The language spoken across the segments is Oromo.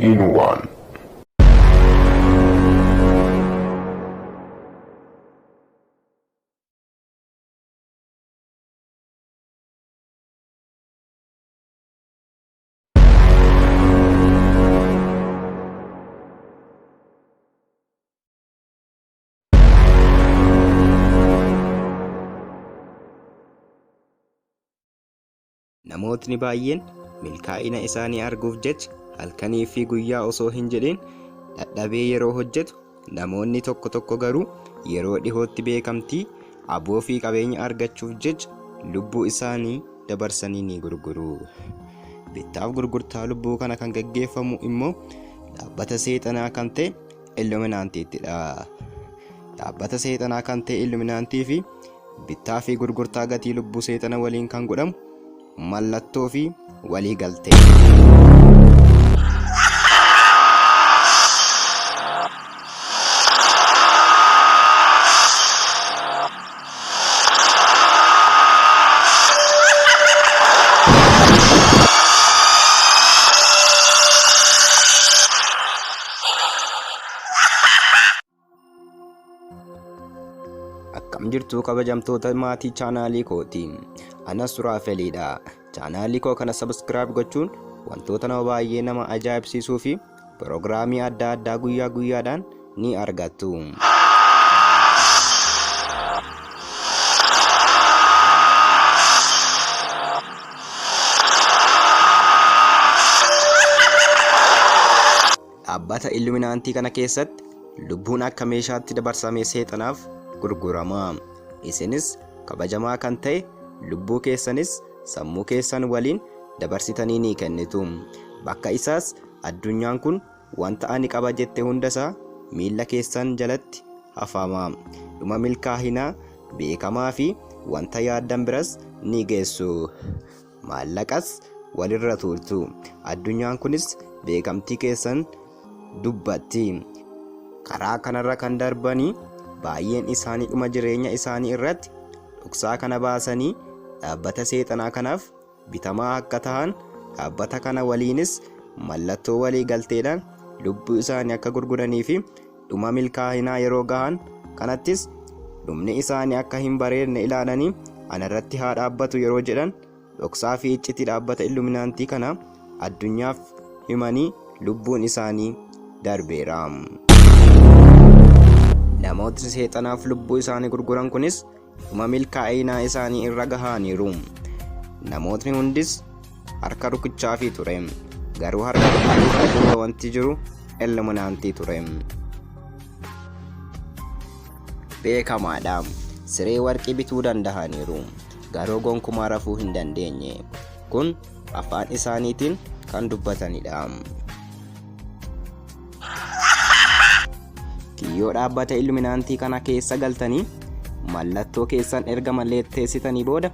in 1. Namootni baay'een milkaa'ina isaanii arguuf jecha halkanii fi guyyaa osoo hin jedhin dadhabee yeroo hojjetu, namoonni tokko tokko garuu yeroo dhihootti beekamtii, aboo fi qabeenya argachuuf jecha lubbuu isaanii dabarsanii ni gurguru. Bittaaf gurgurtaa lubbuu kana kan gaggeeffamu immoo dhaabbata seexanaa kan ta'e Illuminaantiittidha. Dhaabbata seexanaa kan ta'e Illuminaantii fi bittaa fi gurgurtaa gatii lubbuu seexana waliin kan godhamu mallattoo fi walii galtee. Akkam jirtu kabajamtoota maatii chaanaalii kooti. Ana Suraafeliidha. Chaanaalii koo kana subscribe gochuun wantoota nama baay'ee nama ajaa'ibsiisuu fi piroogiraamii adda addaa guyyaa guyyaadhaan ni argattu. Dhaabbata Illuminaantii kana keessatti lubbuun akka meeshaatti dabarsamee seexanaaf gurgurama. Isinis kabajamaa kan ta'e lubbuu keessanis sammuu keessan waliin dabarsitanii ni kennitu. Bakka isaas addunyaan kun wanta ani qaba jette hundasaa miilla keessan jalatti hafama. Dhuma milkaahinaa beekamaa fi wanta yaaddan biras ni geessu. Maallaqas walirra tuultu. Addunyaan kunis beekamtii keessan dubbatti. Karaa kanarra kan darbanii baay'een isaanii dhuma jireenya isaanii irratti dhoksaa kana baasanii dhaabbata seexanaa kanaaf bitamaa akka tahan dhaabbata kana waliinis mallattoo walii galteedhaan lubbuu isaanii akka gurguranii fi dhuma milkaahinaa yeroo gahan kanattis dhumni isaanii akka hin bareedne ilaalanii anarratti haa dhaabbatu yeroo jedhan dhoksaa fi iccitii dhaabbata Illuminaantii kana addunyaaf himanii lubbuun isaanii darbeera. Namootni seexanaaf lubbuu isaanii gurguran kunis dhuma milkaa'inaa isaanii irra gahaaniiru. Namootni hundis harka rukuchaafii ture. Garuu harka rukuchuu duuba wanti jiru Illuminaantii ture. Beekamaadha. Siree warqii bituu dandahaniiru. Garuu gonkumaa rafuu hin dandeenye. Kun afaan isaaniitiin kan dubbatanidha. Kiyyoo dhaabbata Illuminaantii kana keessa galtanii mallattoo keessan erga mallatteessitanii booda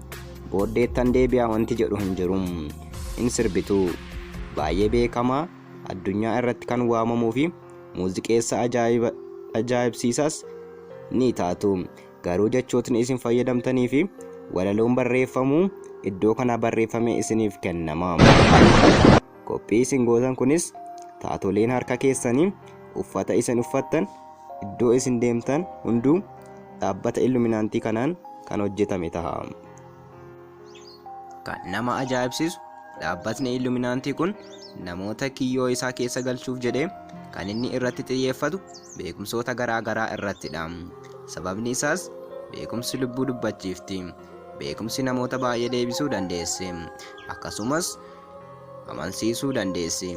booddeettan deebi'aa wanti jedhu hin jiru. Hin sirbitu. Baay'ee beekamaa addunyaa irratti kan waamamuu fi muuziqeessa ajaa'ibsiisaas ni taatu. Garuu jechootni isin fayyadamtanii fi walaloon barreeffamu iddoo kanaa barreeffamee isiniif kennama. Qophii isin gootan kunis taatoleen harka keessanii, uffata isin uffattan, iddoo isin deemtan hunduu dhaabbata Illuminaantii kanaan kan hojjetame taha. Kan nama ajaa'ibsiisu dhaabbatni Illuminaantii kun namoota kiyyoo isaa keessa galchuuf jedhee kan inni irratti xiyyeeffatu beekumsoota garaa garaa irrattidha. Sababni isaas beekumsi lubbuu dubbachiifti. Beekumsi namoota baay'ee deebisuu dandeessi. Akkasumas amansiisuu dandeessi.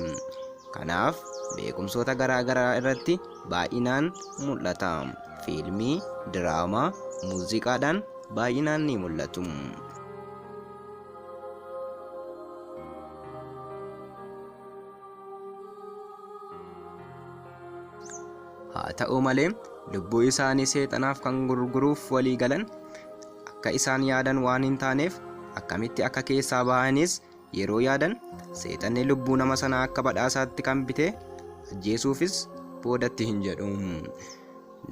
Kanaaf beekumsoota garaa garaa irratti baay'inaan mul'ata. Fiilmii, diraamaa, muuziqaadhaan baay'inaan ni mul'atu. Haa ta'u malee lubbuu isaanii seexanaaf kan gurguruuf walii galan akka isaan yaadan waan hin taaneef akkamitti akka keessaa bahanis yeroo yaadan seexanni lubbuu nama sanaa akka badhaasaatti kan bite ajjeesuufis boodatti hin jedhu.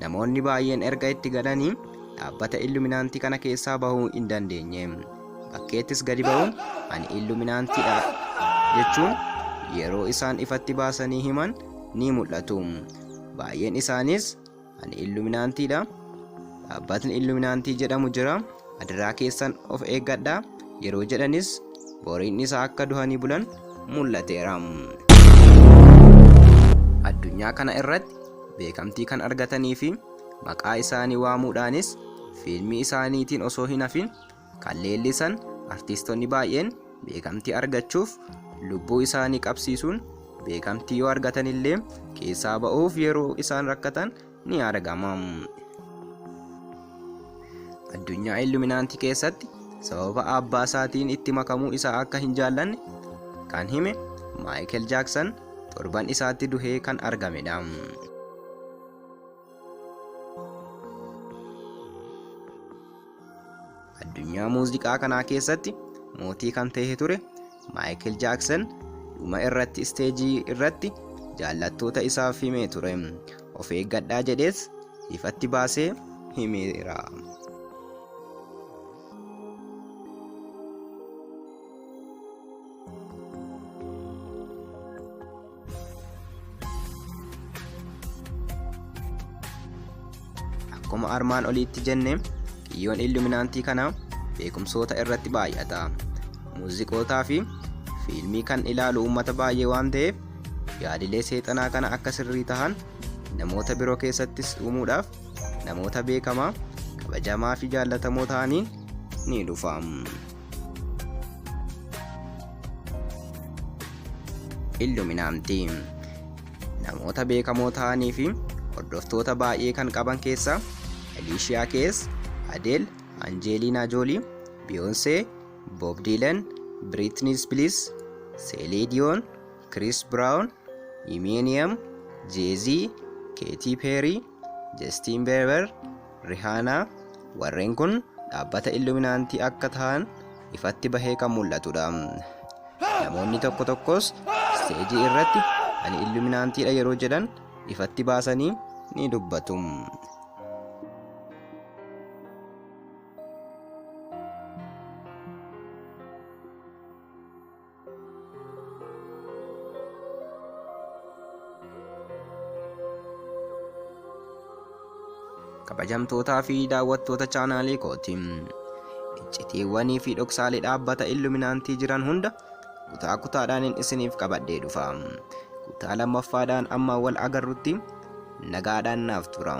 Namoonni baay'een erga itti galanii dhaabbata Illuminaantii kana keessaa bahuu hin dandeenye. Bakkeettis gadi bahuun ani Illuminaantiidha jechuun yeroo isaan ifatti baasanii himan ni mul'atu. Baay'een isaaniis ani Illuminaantiidha, dhaabbatni Illuminaantii jedhamu jira, adaraa keessan of eeggadhaa yeroo jedhanis boriin isaa akka duhanii bulan mul'ateera. Addunyaa kana irratti beekamtii kan argatanii fi maqaa isaanii waamuudhaanis fiilmii isaaniitiin osoo hin hafin kan leellisan artiistonni baay'een beekamtii argachuuf lubbuu isaanii qabsiisuun beekamtii yoo argatanillee keessaa ba'uuf yeroo isaan rakkatan ni argama. Addunyaa Illuminaantii keessatti sababa abbaa isaatiin itti makamuu isaa akka hin jaallanne kan hime Maayikel Jaaksan torban isaatti duhee kan argamedha. Addunyaa muuziqaa kanaa keessatti mootii kan ta'e ture Maayikel Jaaksan dhuma irratti isteejii irratti jaallattoota isaaf himee ture. Of eeggadhaa jedhees ifatti baasee himeera. Akkuma armaan oliitti jenne kiyyoon Illuminaantii kanaa beekumsoota irratti baay'ata. Muuziqootaa fi fiilmii kan ilaalu uummata baay'ee waan ta'eef yaadilee seexanaa kana akka sirrii tahan namoota biroo keessattis uumuudhaaf namoota beekamaa, kabajamaa fi jaallatamoo ta'aniin ni dhufa. Illuminaantii namoota beekamoo ta'anii fi hordoftoota baay'ee kan qaban keessaa Aliishiyaa Kees, Adeel, Anjeeliinaa Joolii, Biyoonsee, Boob Diilan, Biriitnii Ispilis, Seelii Diyoon, Kiriis Biraawun, Imiiniyam, Jeezii, Keetii Peerii, Jastiin Beeber, Rihaanaa warreen kun dhaabbata Illuminaantii akka tahan ifatti bahee kan mul'atudha. Namoonni tokko tokkos isteejii irratti ani Illuminaantiidha yeroo jedhan ifatti baasanii ni dubbatu. Kabajamtootaa fi daawwattoota chaanaalii kooti. Iccitiiwwanii fi dhoksaalee dhaabbata Illuminaantii jiran hunda kutaa kutaadhaan isiniif qabadhee dhufa. Kutaa lammaffaadhaan amma wal agarrutti nagaadhaan naaf tura.